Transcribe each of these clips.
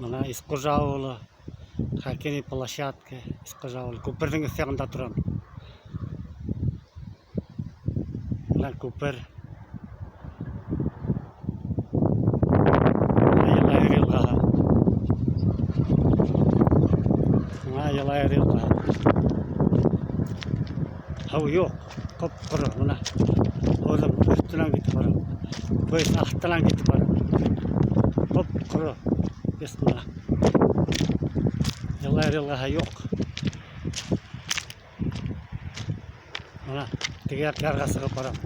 Бына Исҡужа ауылы, хоккейный площадка, Исҡужа ауылы. Күперҙең өҫ яғында торам. Бына күпер. Йылайыр йылғаһы. Бына Йылайыр йылғаһы. Һыу юҡ, ҡоп-ҡоро. Бына һыуҙың өҫтөнән китеп барам. То есть аҫтынан китеп барам. Ҡоп-ҡоро. Бес бына. Йылайыр йылғаһы юҡ. Бына теге яҡ ярға сығып барам.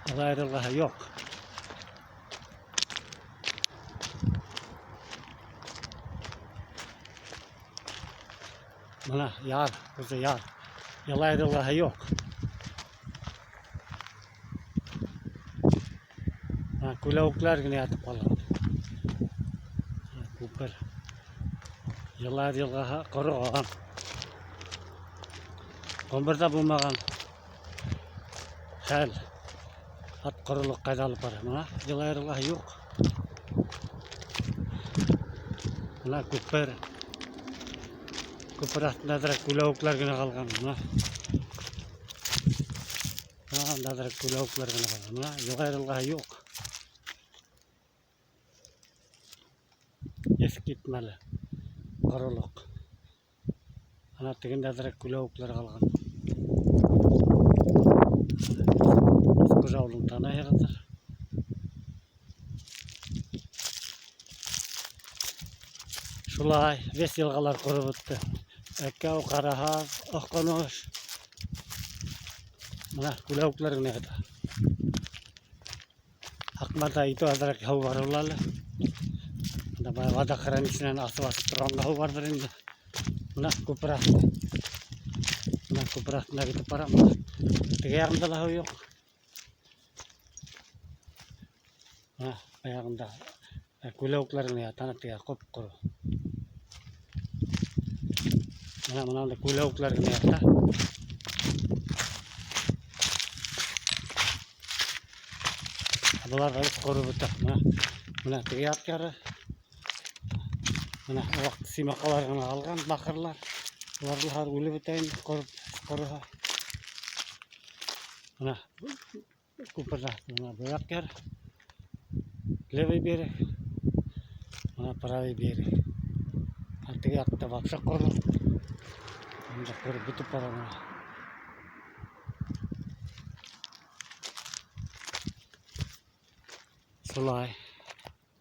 Йылайыр йылғаһы юҡ. Бына яр, үҙе яр. Йылайыр йылғаһы юҡ. Бына күләүектәр генә ятып ҡалған. Күпер. Йылайыр йылғаһы ҡороған. Ғүмерҙә булмаған хәл. Ат ҡоролоҡ ҡайҙа алып бара? Бына Йылайыр йылғаһы юҡ. Бына күпер. Күпер аҫтында әҙерәк күләүектәр генә ҡалған. Бына. Бына анда әҙерәк күләүектәр генә ҡалған. Бына Йылайыр йылғаһы юҡ. Иҫ китмәле ҡоролоҡ. Ана тегендә әҙерәк күләүектәр ҡалған. Исҡужа ауылын таныйһығыҙҙыр. Шулай, весь йылғалар ҡороп бөттө. Әкәү, Ҡараһаҙ, Оҡонош. Бына күләүектәр генә ята. Һаҡмарҙа итеү әҙерәк һыу бар ул әле. Бында бая водохранилищенан асып-асып торғанға һыу барҙыр инде. Бына күпер аҫты. Бына күпер аҫтында китеп барам. Теге яғында ла һыу юҡ. Бына баяғында күләүектәр генә ята, ана теге ҡоп-ҡоро. Бына мынанда күләүектәр генә ята. Былар ҙа ҡороп бөтә. Бына, бына теге яҡ яры. Бына ваҡ симаҡалар ғына ҡалған, баҡырлар. Улар ла үлеп бөтә инде, ҡороп, ҡороһа. Бына күперҙә, бына был яҡ яр. Левый берег. Бына правый берег. Ә теге яҡта вообще ҡоро. Бында ҡороп бөтөп бара бына. Шулай.